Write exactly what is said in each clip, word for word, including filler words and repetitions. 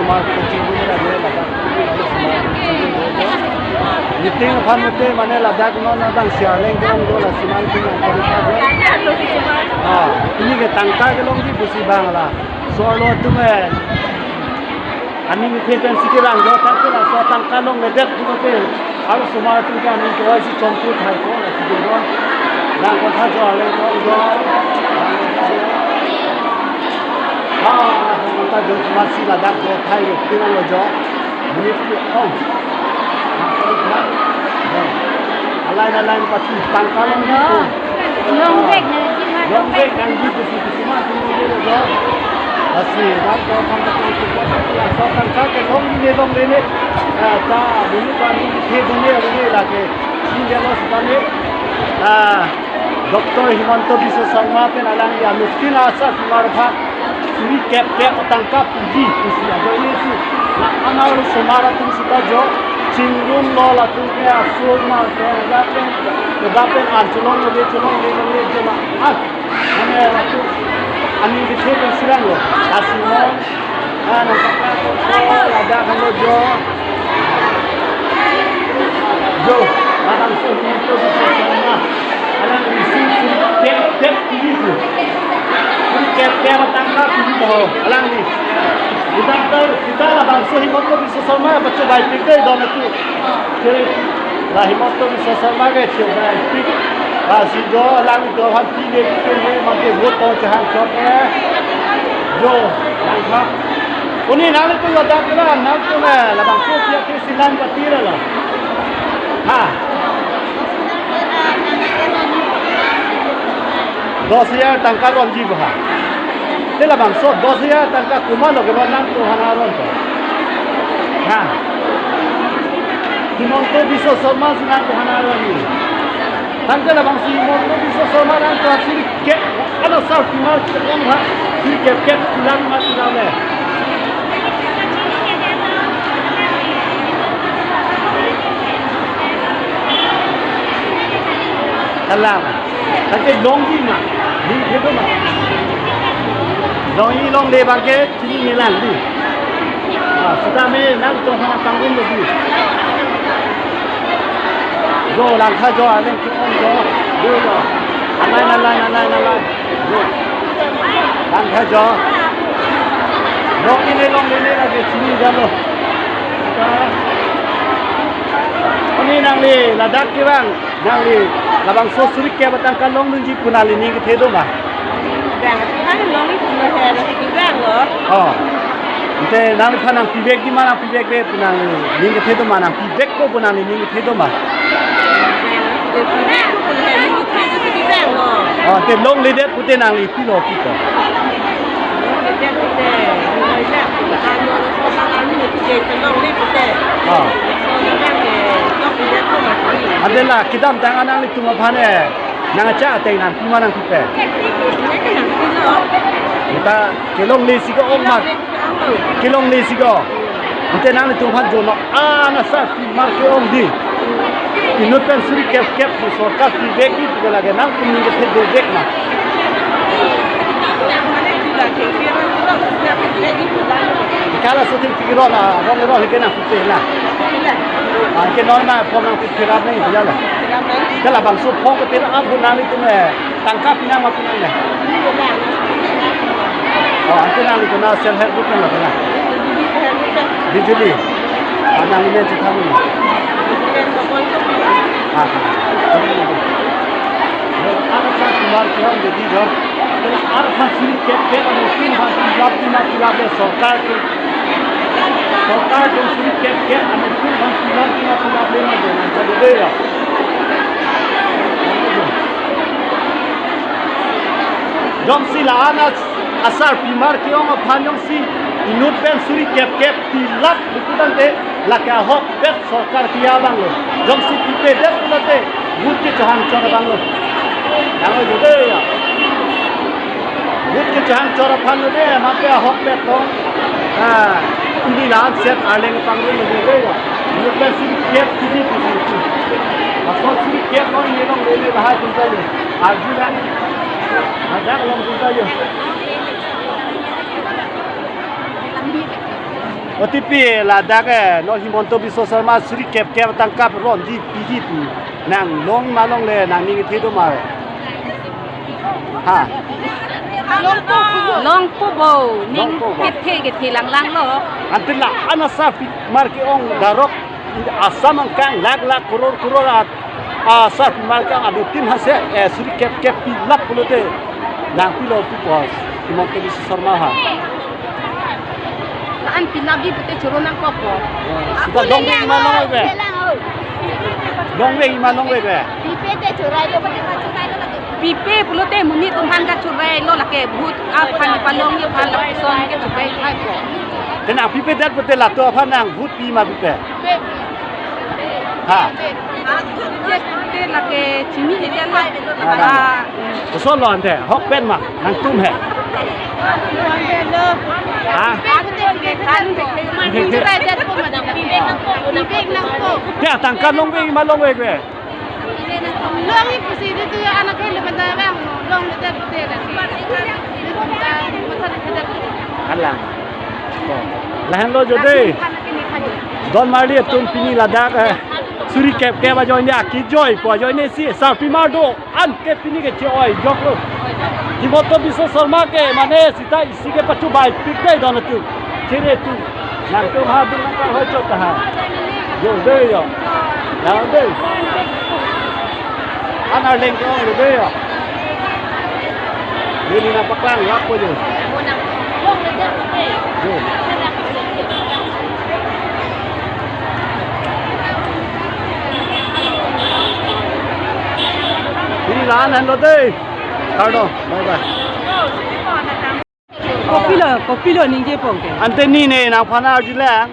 Osomar kachingbun lage ladak. Meeting aphan mate mane ladak non adang si arleng ke-ong do, lasi nangtum nangkari tha do. Ah, pini ke tangka kelongji pusi bang la. So arlo atum eh, aning kethe pensi kevang do, tangka laso tangka longledet pulote, arlo osomar atum ke aning kevangsi chomtu thai ko, lasi do. Nangketha jo arleng ke-ong do. Ha, nangketha jo, masi ladak jo thai jo, tinglo jo. Minute ke-ong. Alai alai pati tangka longji ko. Longbek na, longbek nangji pusi, pusi ma, pusi ma, pusi ma. Lasi, rat ko, tangka, tangka, tangka, tangka, tangka, ke longle, longle ne. Ah, ta, dulu pa, dulu, the, dulu, dulu, lake. Sing, dia, lo, sitame. Ah, Doctor Himanta Biswa Sarma pen alangli anuttin asarpimar aphan suri kep kep tangka puji pusi ajoine si. La-an arlo osomar atum sita jo chingrum lo, latum ke asomar ke, lapen, lapen an cholong le, cholong le, le, le, jo la-an. Mane latum aning kethe pen sirang lo. Lasi non, ah, nangketha ko, ladak halo jo. Jo, labangso Himanta Biswa Sarma. Alangli suri kep kep puji pu. Suri kep kep tangka puji ho. Alangli. Kita ter, kita labangso Himanta Biswa Sarma baca baik pikir don itu. Jadi, la Himanta Biswa Sarma ke cek baik pikir. Lasi do, alangli do han pine pine ne mate vote to chahang chot eh. Jo, langkha. Pini nanglitum ladak kena, nangtum eh, labangso pia ke silan pati la. Ha. Dos hajar tangka ronji ba ha. Te labangso dos hajar tangka komatlo ke ba nangtum aphan aron to. Ha. Himanta Biswa Sarma si nangtum aphan aron ni. Tangka labangso Himanta Biswa Sarma nangtum suri kep, asarpimar ke-ong ha, suri kep kep pulang mati daw le. Kalang. Tangka longji ma, longji do ma. Longji longle abang ke, chini ngelang di. Ah, sitame nangtum aphan tanggung lo di. Jo, langkha jo, aleng ke-ong jo. Jo, jo. Alai, alai, alai, alai. Jo. Langkha jo. Longji ne, longji ne lage chini jalo. Sita. Pini nangli ladak kevang. Nangli labangso suri kep tangka longdunji pu nangli ning kethe do ma? Bang, kan longji pu he, lasi bang lo. Oh. Ante nangliphan nangpivekji ma, nangpivekve pu nangli ning kethe do ma, nangpivekpo pu nangli ning kethe do ma? Bang, pivek pu he, ning kethe do si bang lo. Oh, ante longledet pute nangli pilo pito. Ah. Ante la kedamtang nanglitum aphan eh, nangkachetong nangpi ma nangpipe? Kita kelongle si ke-ong ma. Kelongle si ke-ong. Ante nanglitum aphan jo non asarpimar ke-ong di. Inut pen suri kep kep pu sorkar pivekji pu lage nangtum ning kethe dovek ma? Kala so thengpi ron, ah, ron ron ke nangpipe na. Ah, ke non ma form nangpi fill up nangji ya lo. Ke labangso form ke fill up pu nanglitum eh, tangka pinang ma pinangne? Oh, ante nanglitum na self help group nang lo na? Bijuli. Ah, nangli men chethan ni. Ah, ah. Asarpimar ke-ong di jo. Asarpimar suri kep kep anuttin aphan fill up di ma fill up le sorkar ke. Sorkar ke suri kep kep anuttin aphan fill up di ma fill up le ma jo nang jadi dei ya. Jongsi la-an asarpimar ke-ong aphan jongsi inut pen suri kep kep fill up itu tangte lake ahokpet sorkar pi abang lo. Jongsi pipedet pulote vote kechehang chot abang lo. Yang lo jode ya. Vote kechehang chot aphan lo ne, mate ahokpet lo. Ah, pini la-an set arleng pangrum lo jode ya. Inut pen suri kep kep pusi. Asor suri kep lo, ini longle le lahai tum ta yo. Arju lang. Ajak long tum ta yo. Kopi ladak, eh, non Himanta Biswa Sarma suri kep kep tangka ronji piji pu. Nang long ma longle, nangning kethe do ma? Ha? Longpo bo, ning longpo bo. Kethe kethe lang lang lo. Ante la-an asarpimar ke-ong darok Assam angkang lakh lakh crore crore a, asarpimar ke-ong adutin hase, eh, suri kep kep pilap pulote nangpilo pu pos Himanta Biswa Sarma ha. La-an pilapji pute choro nangkokpo. Sita longvek ma longvekve? Longvek ma longvekve? Pipe te chorai lo, pipe pulote monit atum aphan kachorai lo, lake vote aphan palongji aphan lapuson ke chorai thaipo. Te nang pipedet pute latum aphan nang vote pi ma pipe? Ha? Te lake chinine te lo. Ah. Koson lo ante, hok pen ma, nangtum he. Ha? Te tangka longvek ma longvekve? Longji pusi di tu anak ke lepas dah bang, longledet te lagi. Di tangka, masa ledet. Kalang. Oh. Lahenlo jo dei. Don Marli atum pini ladak, eh, suri kep kep ajoine akejoi pu ajoine si sarpimar do-an ke pini ke che-oi joklo. Himanta Biswa Sarma ke mane sita isi ke pachubai pik dei don atum. Chere tu. Nangtum ha dun nangkahoi chot ta ha. Jo dei jo. Jo dei. An arleng ke-ong jo dei jo. Neli nangpaklang lakpo jo. Jo. Pini la-an henlo dei. Kardom, bye bye. Kopilo, kopilo ningjepo ke? Ante neli nangphan arjulang.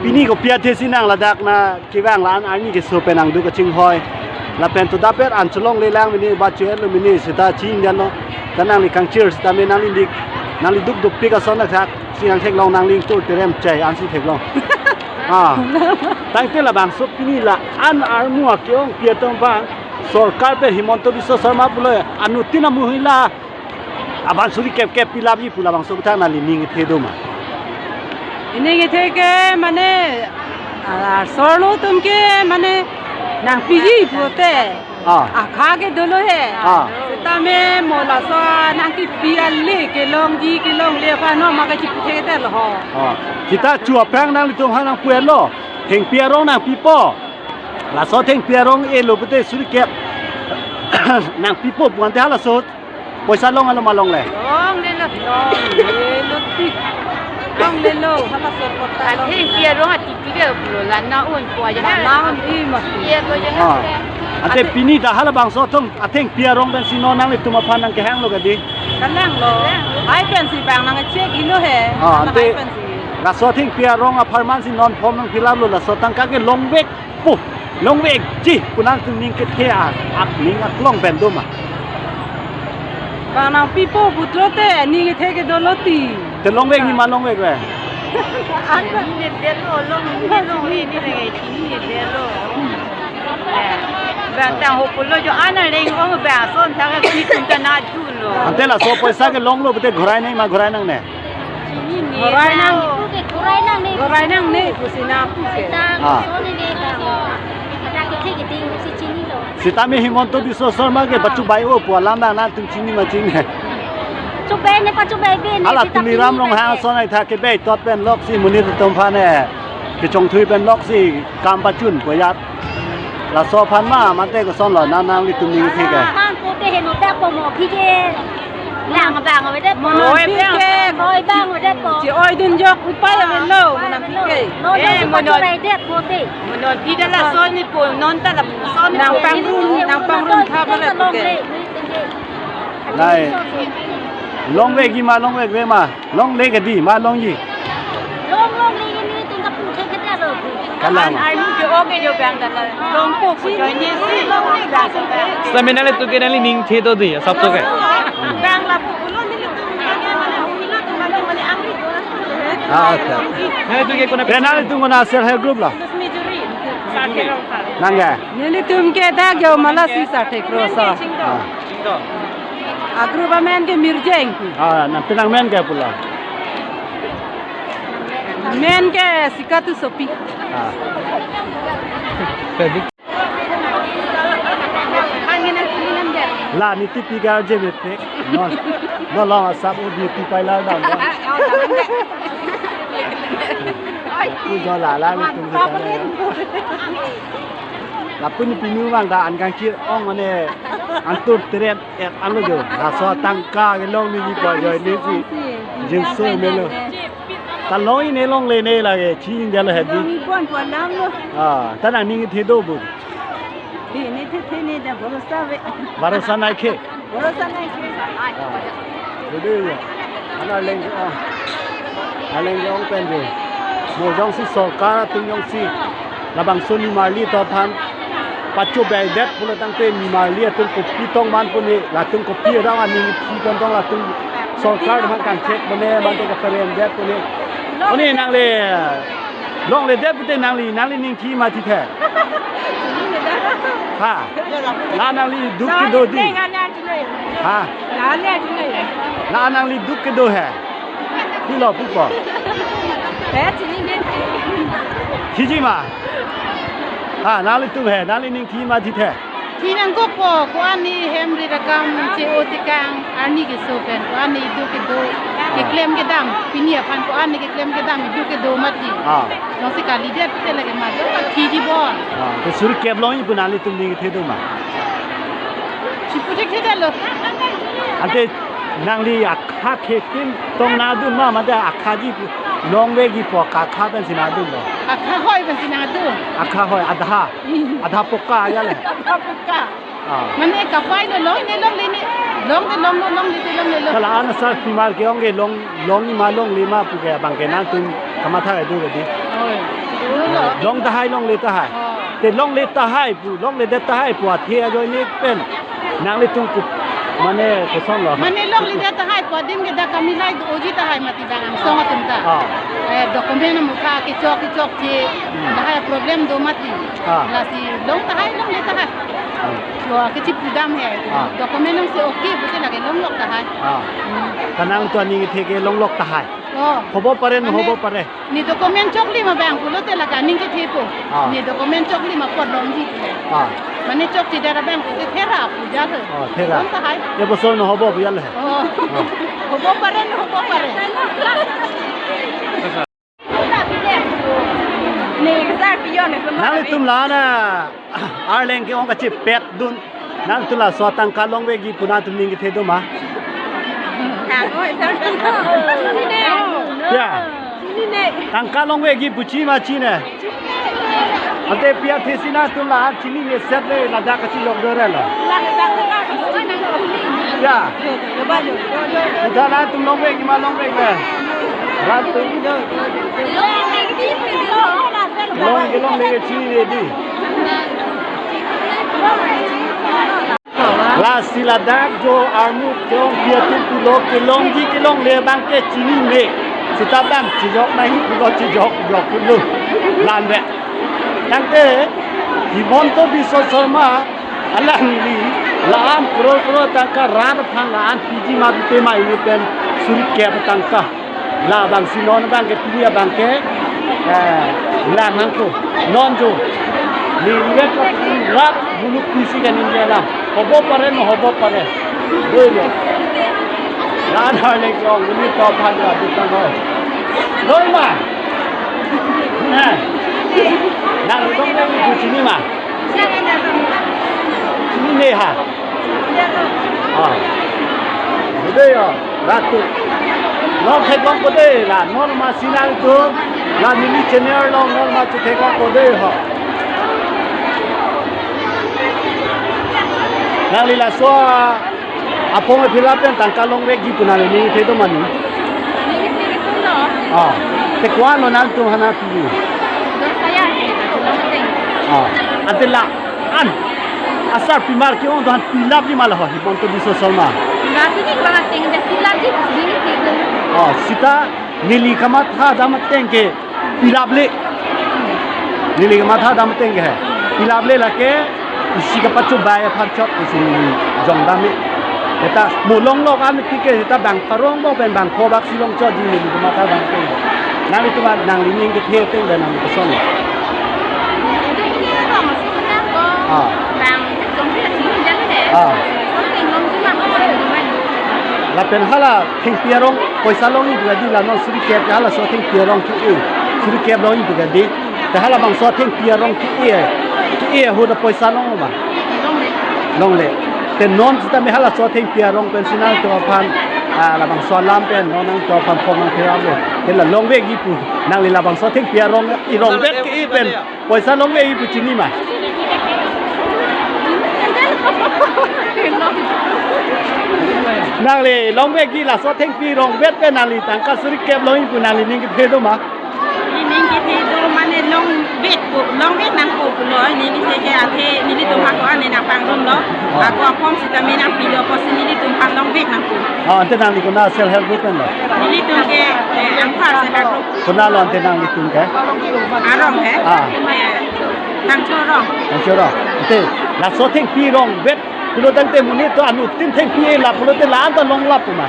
Pini kopi athe si nang ladak nang kevang la-an arni keso pen nangduk kachinghoi. Lapen to dapet an cholonglelang mene ba chuet lo mene seta chin dan lo. Ta nangli kangchir seta me nangli dik. Nangli duk duk pik ason athak. Si nang theklong nangli tur terem chai ansi theklong. Ah. Tangte labangso pini la-an armu ake-ong pi atum abang. Sorkar pen Himanta Biswa Sarma pulo anutin amuhila. Aphan suri kep kep pilapji pu labangso aputhak nangli ning kethe do ma? Ning kethe ke mane, ah, sorlo atum ke mane nangpiji pulote. Ah. Akha ke dolo he. Ah. Setame mo laso nangkipi ale kelongji kelongle aphan no ma kachiputhe det lo ho. Ah. Sita chu aphrang nanglitum aphan nangpu-etlo. Thengpi arong nangpipo. Laso thengpi arong elo pute suri kep nangpipo pu ante halaso. Poisa long alo ma longle? Longlelo, longlelo ti. Longlelo, halaso kota lo. Athengpi arong atiti ke pulo la na un po aja. La na un i ma. Iya ko aja. Ah. Ante pini ta halabangso atum athengpi arong pensi non nanglitum aphan nangkehanglo kadi? Kalang lo. Hai pensi bang nangcheck ilo he. Ah, ante hai pensi. Laso athengpi arong apharman si non form nang fill up lo laso tangka ke longvek. Pu, longvekji pu nangtum ning kethe a, ak ning aklong pen do ma? Bang nangpipo pulote ning kethe ke dolo ti. Te longvekji ma longvekve? Neli det lo, long neli long neli neli neli det lo. Eh, bang tang ho pulo jo ana leng ong bang ason thak si tum ta na thu lo. Ante laso poisa ke longlo pute ghorai nang ma ghorai nangne? Ghorai nang. Ghorai nangne. Ghorai nangne pusi nangpu ke. Ah. Sitame Himanta Biswa Sarma ke pachubai-o pu alam bang nangtum chini ma chini? Chubai ne, pachubai be ne. Hala sitame Tuliram Ronghang ason athak ke beitot pen loksi monit atum aphan ne kechongthui pen loksi kam pachun koyat. Laso aphan ma mate koson lo nang nanglitum ning kethe ke? Hang kote heno ta komo phike. Lang bang avedet po. Mo non phike. Oi bang avedet po. Che-oidun jok upai avelo, mo non phike. No, no, eh, mo non avedet po te. Mo non phike laso ni po, non ta laso ni po. Nangpangrum, nangpangrum tha avedet po ke. Nai. Longvekji ma longvekve ma? Longle kadi ma longji? Long long ni ni tum ta pu the kata lo. Kalang. An ai mu ke oke jo bang dan la. Longpo pu jo ni si long ni bang. Stamina le tu ke nangli ning the to di, sab to ke. Bang lapu pulo ni tu mane mane angri jo. Ah, okay. Nangli tu ke kona pe nangli tu kona self help group la? Nang ya? Nelitum ke dak jo Malasi Sathek Rosa. Ah. A group amen ke Mirjeng. Ah, nang penang men ke pulo? Men ke sikatu sopi. Ah. Pebik. La niti pigar je mepek. Non. Non long asap u niti pailar dam. Ku jo la la ni tung kita ne. Lapu ni pinu bang ta an kangkir ong mane antur teret et anu jo. Laso tangka kelong ni ji pa jo ni si. Jinso melo. Ta long-i ne longle ne lake, chi india lo hedi. Long-i pon pon dam lo. Ah, ta nangning the do bu. Di ne the the ne da bhorosa ve. Bhorosa nai khe. Bhorosa nai khe. Ah, bedo ya. Ana leng, ah. Aleng jong pen je. Mo jongsi sorkar atum jongsi labangso nimarli to aphan pachobei det pulo tangte nimarli atum kopi tong man pune, latum kopi rang aning thi kon tong latum sorkar aphan kangchek pune, mate kaparen det pune. Pune nangli longle det pute nangli, nangli ning thi ma thi the. Ha. La nangli duk kedo di. Ha. La nangli duk kedo he. Pulo pupo. He, chini men. Chiji ma. Ha, nanglitum he, nangli ning thi ma thi the. Thi nangkokpo, ko-an ne hem ri rakam che-o tekang, arni keso pen, ko-an ne duk kedo, keklem kedam, pini aphan ko-an ne keklem kedam, duk kedo mati. Ah. Nongsi kalidet pute lake ma, duk chiji bon. Ah, to suri kep long-i pu nanglitum ning the do ma. Chipu thekthedetlo. Ante nangli akha khetin tong nadun ma, mate akha ji longvekji pu akha pensi nadunlo. Akha hoi pensi nadun. Akha hoi adha. Adha poka ya le. Adha poka. Ah. Mane kapai lo long ne longle ne. Long ne long lo, longle ne longle lo. Kala an asarpimar ke-ong ke long, long ma longle ma pu ke abang ke nangtum kamatha do ke di. Oi. Long tahai longle tahai. Oh. Te longle tahai pu, longledet tahai pu athe ajoine pen nanglitum kup mane kosonlo. Mane longledet tahai pu adim ke dak kami lahai do-oji tahai mati bang angsong atum ta. Ah. Eh, document amutha kechok kechokche, hmm, lahai problem do mati. Ah. Lasi long tahai, longle tahai. Hmm. Lo kechipudam he. Ah. Document nangsi okay pute lake longlok tahai. Ah. Hmm. Ta nangtum aning the ke longlok tahai. Oh. Hobo pare, mane hobo pare. Ne document chokle ma bang pulote lake aning kethepo. Ah. Ne document chokle ma apot longji. Ah. Mane chokche dara bang pute thera puja lo. Ah, thera. Long tahai. Ebosor no hobo pu ya le. Oh. Ah. Hobo pare, no hobo pare. Ne exam pion ne. Nanglitum la na arleng ke-ong kachepet dun. Nangtum laso tangka longvekji pu nangtum ning the do ma? Tang oi, tang oi. Ya. Tangka longvekji pu chi ma chine. Ante pi athesi nangtum la chinine set le ladak kachilok do re lo. Ya. Udah nangtum longvekji ma longvek le. Nangtum. Long ke longle chinine di. Lasi ladak jo armu jong dia tu pulo kelongji kelongle abang ke chinine. Seta bang chijok nahi pulo chijok jok pulo. Lanbe. Tangte Himanta Biswa Sarma alangli la-an crore crore tangka rat aphan la-an piji ma pute ma ini pen suri kep tangka. Labangsi non abang ke pini abang ke, eh, lang nangkok. Non jo. Ni lihat rat buluk pisi kan ini lang. Hobo pare no hobo pare. Doi lo. Lan har le jong ini top han la dutang ho. Doi ma. Eh. Nang dong le ni chini ma. Chini ne ha. Ah. Dei ya, ratu. Nor theklong ko dei la, nor ma sinal tu, la neli channel long, nor ma chetheklong ko dei ho. Nangli laso apong e phila pen tangka longvekji pu nangli ning the do ma ni. Ah. Te ko-an lo nangtum hana pi. Ah. Ante la-an asarpimar ke-ong do-an pilapji ma la ho Himanta Biswa Sarma. Pilapji ni klang ateng de pilapji ni ni ni. Oh, seta neli kamatha dam ateng ke pilaple. Neli kamatha dam ateng ke he. Pilaple lake isi kapachobei aphan chot isi jong dam me. Eta mo longlok an ti ke eta bang parong bo pen bang kobak si longchotji neli kamatha dam ateng. Nanglitum, nangli ning kethe ateng pen nangli koson lo? Ah. Ah. Lapen hala thengpi arong poisa longji pu kali, la non suri kep, halaso thengpi arong ke-e, suri kep longji pu kali. Te halabangso thengpi arong ke-e, ke-e ahut poisa longlo ma? Longle. Te non sitame halaso thengpi arong pensi nangtum aphan, ah, labangso alam pen non nangtum aphan phongo nang pherap lo. Te la longvekji pu, nangli labangso thengpi arong, irongvet ke-e pen poisa longvekji pu chini ma? Nangli longvekji, laso thengpi rongvet pen nangli tangka suri kep longji pu nangli ning kethe do ma? Ning kethe do mane longvek pu, longvek nangpo pulo, ning kethe ke athe nelitum ako ane nangpangrum lo. Ah. Ako aphong sitame nangpilo pusi nelitum aphan longvek nangpo. Ah, ante nangli konat self help group pen lo? Nelitum ke, eh, Anpha self help group. Konat lo ante nanglitum ke? Arong he? Ah. Eh, Thangcho arong. Thangcho arong. Ante laso thengpi rongvet pulo tangte monit atum anuttin thengpi lap pulote la-an ta longlap pu ma?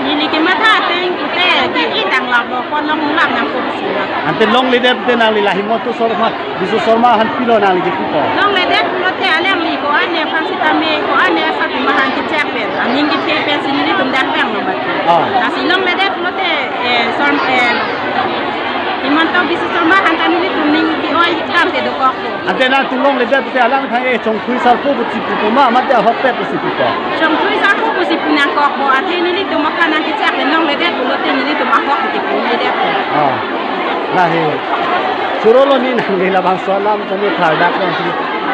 Neli kematha ateng pute ke-e tang lap lo, ko longlap nangpo pusi lo. Ante longledet pute nangli la Himanta Sharma, Biswa Sarma aphan pilo nangli kepu ko? Longledet pulote alangli ko-an aphan sitame, ko-an asat ma aphan kechak pen, aning kethe pensi nelitum dang dang lo mati. Ah. Lasi longledet pulote, eh, Sharma, eh, Himanta Biswa Sarma aphan ta nelitum ning ke-oi kam te dokok. Ante nangtum longledet pute alangphan, eh, chongthui sarpo pusi pupo ma, mate ahokpet pusi pupo? Chongthui sarpo pusi pu nangkokpo, athe nelitum aphan nangkechak pen longledet pulote nelitum ahok pusi pu nangledet. Ah. Lahe. Choro lo ni nangli labangso alam tame thardak nangtum.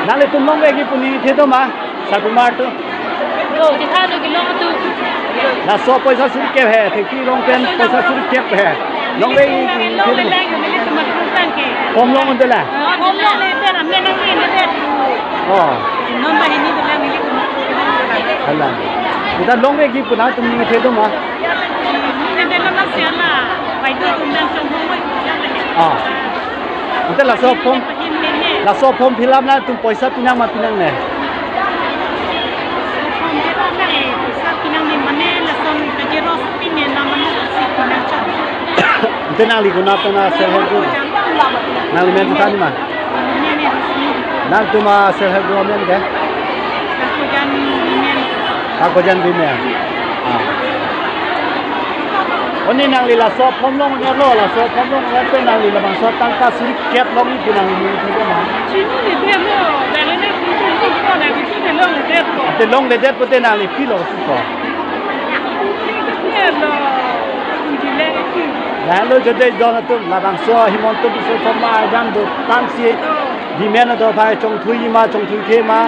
Nanglitum longvekji pu ning kethe do ma? Sakumar atum. Yo, chetha do kelong atum. Laso poisa suri kep he, thengpi rong pen poisa suri kep he. Longvekji pu ning kethe do ma? Kom long un te la? Kom long le te la, me nang me le te. Oh. Non ba hini do la, me le. Hala. Kita longvekji pu nangtum ning kethe do ma? Ning kethe lo na siala. Bai do tum nang chong long. Ah. Ante laso form, laso form fill up nangtum poisa pinang ma pinangne? Poisa pinangne mane lason ka xerox pine na mane si pinang chok. Ante nangli konat pen a self help group? Nangli men tani ma? Nangtum a self help group amen ke? Kakojan Women. Kakojan Women. Ah. Oni nangli laso form long-et lo, laso form long-et pen nangli labangso tangka suri kep longji pu nangli ning kethe ma? Chinine det lo, dang ne pu pu pu ko nang chinine longledet ko. Ante longledet pute nangli pilo pupo? Detlo. Kunji le pu. Lahenlo jodi jon atum labangso Himanta Biswa Sarma arjan do tangsi. Demand do phai chongthui ma, chongthuithe ma,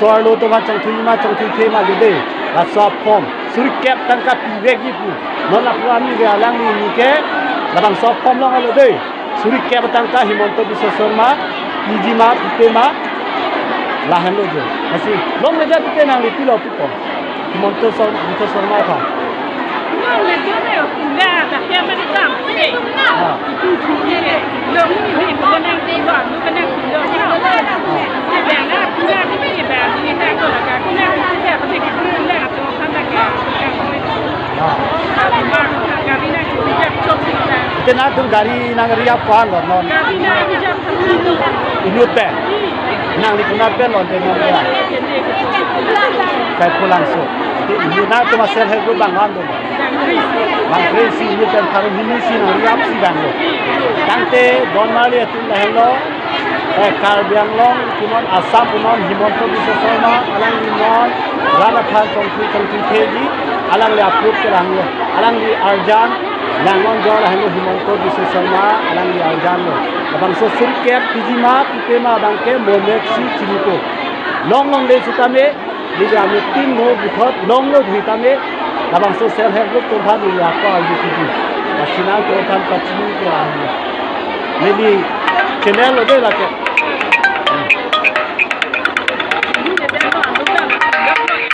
so-arlo atum aphan chongthui ma, chongthuithe ma jodi. Laso form suri kep tangka pivekji pu. Non lapu ami ke alangli ni ke labangso form long-et lo dei. Suri kep tangka Himanta Biswa Sarma, piji ma, pipe ma, lahenlo jo. Lasi longledet pute nangli pilo pupo? Himanta Sar-, Biswa Sarma aphan. Longledet ne pula, dak ya mari tam. Ah. Long ni ni pula nang pula, lu pula nang pula. Ah. Ah. Te nangtum gari nang-reserve ko-an lo non? Inut pen. Nangli konat pen lo te non ya? Kaipulang so. Te inut nangtum a self help group bang an do? Bang kre-isi inut pen, pharo hini si nang-reserve si bang lo. Tangte don marli atum lahenlo. Eh, Karbi Anglong punon, Assam punon, Himanta Biswa Sarma, alangli non rat aphan chongthui chongthuitheji, alangli approve ke lahenlo, alangli arjan, nang non jo lahenlo Himanta Biswa Sarma, alangli arjan lo. Labangso suri kep piji ma, pipe ma abang ke mo mek si chinipo. Long longdet sitame, neli anuttin mo puthot longlo dui tame, labangso self help group atum aphan neli ako arju kiji. Lasi nangtum aphan pachini ke lahenlo. Neli channel lo dei lake.